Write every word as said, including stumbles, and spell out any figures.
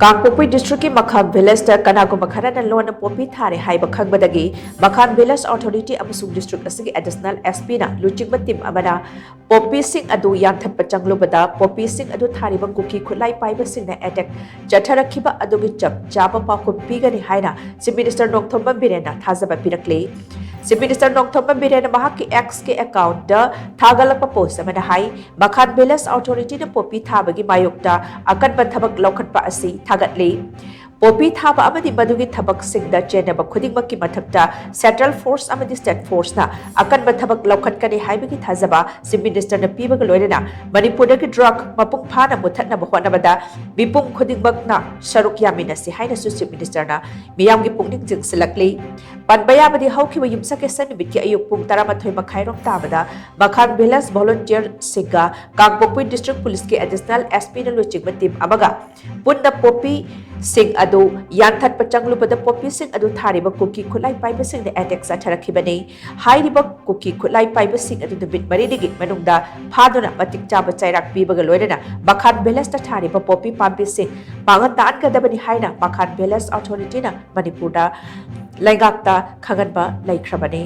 ꯀꯥꯡꯄꯣꯛꯄꯤ ꯗꯤꯁꯇ꯭ꯔꯤꯛꯀꯤ ꯃꯈꯥꯝ ꯚꯤꯂꯦꯖꯇ ꯀꯅꯥꯒꯨꯝꯕ ꯈꯔꯅ ꯂꯣꯟꯅ ꯄꯣꯄꯤ ꯊꯥꯔꯦ ꯍꯥꯏꯕ ꯈꯪꯕꯗꯒꯤ ꯃꯈꯥꯝ ꯚꯤꯂꯦꯖ ꯑꯣꯊꯣꯔꯤꯇꯤ ꯑꯃꯁꯨꯡ ꯗꯤꯁꯇ꯭ꯔꯤꯛ ꯑꯁꯤꯒꯤ ꯑꯦꯗꯤꯁꯅꯦꯜ ꯑꯦꯁ ꯄꯤꯅ ꯂꯨꯆꯤꯡꯕ ꯇꯤꯝ ꯑꯃꯅ ꯄꯣꯄꯤꯁꯤꯡ ꯑꯗꯨ ꯌꯥꯟꯊꯠꯄ ꯆꯪꯂꯨꯕꯗ ꯄꯣꯄꯤꯁꯤꯡ ꯑꯗꯨ ꯊꯥꯔꯤꯕ ꯀꯨꯀꯤ ꯈꯨꯠꯂꯥꯏ ꯄꯥꯏꯕꯁꯤꯡꯅ ꯑꯦꯇꯦꯛ ꯆꯠꯊꯔꯛꯈꯤꯕ ꯑꯗꯨꯒꯤ ꯆꯞ ꯆꯥꯕ ꯄꯥꯎꯈꯨꯝ ꯄꯤꯒꯅꯤ ꯍꯥꯏꯅ ꯆꯤꯐ ꯃꯤꯅꯤꯁꯇꯔ ꯅꯣꯡꯊꯣꯝꯕꯝ ꯕꯤꯔꯦꯟꯅ ꯊꯥꯖꯕ ꯄꯤꯔꯛꯂꯤ꯫ ꯆꯤꯐ ꯃꯤꯅꯤꯁꯇꯔ ꯅꯣꯡꯊꯣꯝꯕꯝ ꯕꯤꯔꯦꯟꯅ ꯃꯍꯥꯛꯀꯤ ꯑꯦꯛꯁꯀꯤ ꯑꯦꯀꯥꯎꯟꯠꯇ ꯊꯥꯒꯠꯂꯛꯄ ꯄꯣꯁ ꯑꯃꯅ ꯍꯥꯏ, ꯃꯈꯥꯟ ꯚꯤꯂꯦꯖ ꯑꯣꯊꯣꯔꯤꯇꯤꯅ ꯄꯣꯄꯤ ꯊꯥꯕꯒꯤ ꯃꯥꯌꯣꯛꯇ ꯑꯀꯟꯕ ꯊꯕꯛ ꯂꯧꯈꯠꯄ ꯑꯁꯤ ꯊꯥꯒꯠꯂꯤ꯫ ꯄꯣꯄꯤ ꯊꯥꯕ ꯑꯃꯗꯤ ꯃꯗꯨꯒꯤ ꯊꯕꯛꯁꯤꯡꯗ ꯆꯦꯟꯅꯕ ꯈꯨꯗꯤꯡꯃꯛꯀꯤ ꯃꯊꯛꯇ ꯁꯦꯟꯇ꯭ꯔꯦꯜ ꯐꯣꯔꯁ ꯑꯃꯗꯤ ꯁ꯭ꯇꯦꯠ ꯐꯣꯔꯁꯅ ꯑꯀꯟꯕ ꯊꯕꯛ ꯂꯧꯈꯠꯀꯅꯤ ꯍꯥꯏꯕꯒꯤ ꯊꯥꯖꯕ ꯆꯤꯐ ꯃꯤꯅꯤꯁꯇꯔꯅ ꯄꯤꯕꯒ ꯂꯣꯏꯅꯅ ꯃꯅꯤꯄꯨꯔꯗꯒꯤ ꯗ꯭ꯔꯒ ꯃꯄꯨꯡ ꯐꯥꯅ ꯃꯨꯊꯠꯅꯕ ꯍꯣꯠꯅꯕꯗ ꯃꯤꯄꯨꯝ ꯈꯨꯗꯤꯡꯃꯛꯅ ꯁꯔꯨꯛ ꯌꯥꯃꯤꯟꯅꯁꯤ ꯍꯥꯏꯅꯁꯨ ꯆꯤꯐ ꯃꯤꯅꯤꯁꯇꯔꯅ ꯃꯤꯌꯥꯝꯒꯤ ꯄꯨꯛꯅꯤꯡ ꯆꯤꯡꯁꯤꯜꯂꯛꯂꯤ꯫ ꯄꯟꯕ ꯌꯥꯕꯗꯤ ꯍꯧꯈꯤꯕ ꯌꯨꯝꯁꯀꯩꯁ ꯅꯨꯃꯤꯠꯀꯤ ꯑꯌꯨꯛ ꯄꯨꯡ ꯇꯔꯥꯃꯥꯊꯣꯏ ꯃꯈꯥꯏꯔꯣꯝ ꯇꯥꯕꯗ ꯃꯈꯥꯟ ꯚꯤꯂꯦꯖ ꯚꯣꯂꯨꯟꯇꯤꯌꯔꯁꯤꯡꯒ ꯀꯥꯡꯄꯣꯛꯄꯤ ꯗꯤꯁꯇ꯭ꯔꯤꯛ ꯄꯨꯂꯤꯁꯀꯤ ꯑꯦꯗꯤꯁꯅꯦꯜ ꯑꯦꯁ ꯄꯤꯅ ꯂꯨꯆꯤꯡꯕ ꯇꯤꯝ ꯑꯃꯒ ꯄꯨꯟꯅ ꯄꯣꯄꯤꯁꯤꯡ ꯑꯗꯨ ꯌꯥꯟꯊꯠꯄ ꯆꯪꯂꯨꯕꯗ ꯄꯣꯄꯤꯁꯤꯡ ꯑꯗꯨ ꯊꯥꯔꯤꯕ ꯀꯨꯀꯤ ꯈꯨꯠꯂꯥꯏ ꯄꯥꯏꯕꯁꯤꯡꯅ ꯑꯦꯇꯦꯛ ꯆꯠꯊꯔꯛꯈꯤꯕꯅꯤ꯫ ꯍꯥꯏꯔꯤꯕ ꯀꯨꯀꯤ ꯈꯨꯠꯂꯥꯏ ꯄꯥꯏꯕꯁꯤꯡ ꯑꯗꯨ ꯅꯨꯃꯤꯠ ꯃꯔꯤꯅꯤꯒꯤ ꯃꯅꯨꯡꯗ ꯐꯥꯗꯨꯅ ꯃꯇꯤꯛ ꯆꯥꯕ ꯆꯩꯔꯥꯛ ꯄꯤꯕꯒ ꯂꯣꯏꯅꯅ ꯃꯈꯥꯟ ꯚꯤꯂꯦꯖꯇ ꯊꯥꯔꯤꯕ ꯄꯣꯄꯤ ꯄꯥꯝꯕꯤꯁꯤꯡ ꯃꯥꯡꯍꯟ ꯇꯥꯛꯍꯟꯒꯗꯕꯅꯤ ꯍꯥꯏꯅ ꯃꯈꯥꯟ ꯚꯤꯂꯦꯖ ꯑꯣꯊꯣꯔꯤꯇꯤꯅ ꯃꯅꯤꯄꯨꯔꯗ ꯂꯩꯉꯥꯛꯇ ꯈꯪꯍꯟꯕ ꯂꯩꯈ꯭ꯔꯕꯅꯤ꯫